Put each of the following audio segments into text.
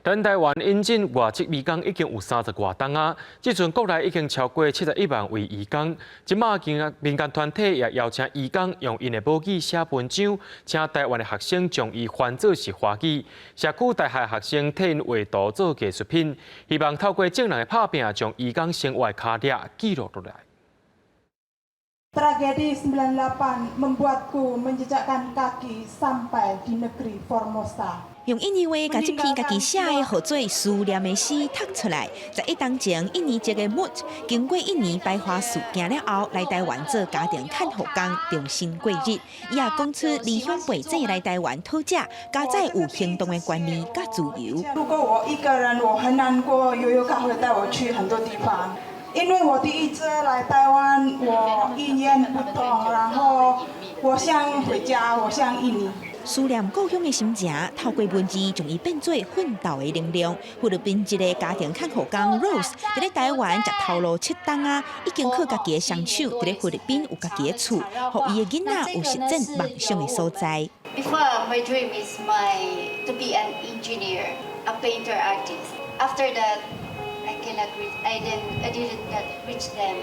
咱台灣引進外籍移工已經有三十外冬啊，這陣國內已經超過71萬位移工。這馬民間團體也邀請移工用𪜶的母語寫文章，請台灣的學生將伊翻做是華語。社區大學學生替𪜶畫圖做藝術品，希望透過眾人的拍拚，將移工生活的跤跡記錄落來。 Tragedi 98 membuatku menjejakkan kaki sampai di negeri Formosa。用印尼話共這篇家己寫的號做思念的詩讀出來。11冬前，印尼籍的木經過印尼排華事件了後，來台灣做家庭看護工，重新過日。伊也講出離鄉背井來台灣討食，佳哉有行動的權利佮自由。如果我一個人，我很難過。悠悠卡會帶我去很多地方，因為我第一次來台灣，我語言不通，然後我想回家，我想印尼。思念故鄉的心情，透過文字將伊變做奮鬥的能量。菲律賓籍的家庭看護工 Rose，佇咧台灣食頭路7冬啊，已經靠家己的雙手，佇咧菲律賓有家己的厝，予伊的囡仔有實踐夢想的所在。 Before, my dream is my to be an engineer, a painter artist. After that, I cannot reach. I didn't not reach them,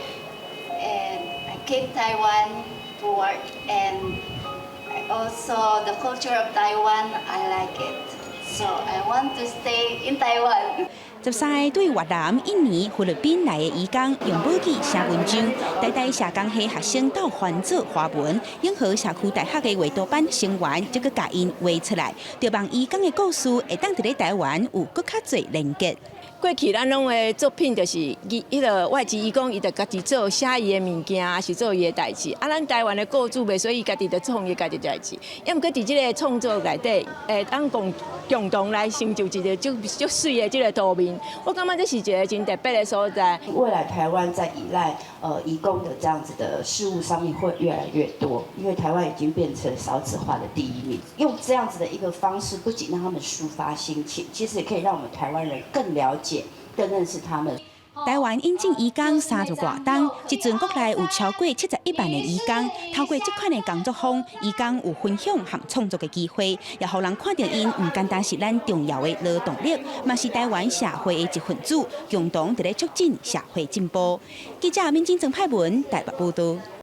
and I came Taiwan to work and also the culture of Taiwan, I like it. So I want to stay in Taiwan. 13個對越南、印尼、菲律賓來的移工，用母語寫文章，台大社工系學生鬥翻做華文，永和社區大學的畫圖班成員則閣共𪜶畫出來，著望移工的故事會當佇咧台灣有閣較濟連結。過去咱攏的作品就是伊彼個外籍移工，伊就家己做寫伊的物件，抑是做伊的代誌。啊，咱台灣的雇主袂，所以伊家己就創伊家己代誌。抑毋過佇這个創作內底，會當共共同來成就一個足足媠的這个圖面。我感覺這是一個真特別的所在。未來台灣在依賴移工的這樣子的事物上面會越來越多，因為台灣已經變成少子化的第一名。用這樣子的一個方式，不僅讓他們抒發心情，其實也可以讓我們台灣人更了解、更認識他們。台灣引進移工三十外冬，這陣國內有超過71萬的移工。透過這款的工作坊，移工有分享和創作的機會，也予人看著𪜶毋單單是咱重要的勞動力，嘛是台灣社會的一份子，共同佇咧促進社會進步。記者民進曾派文台北報道。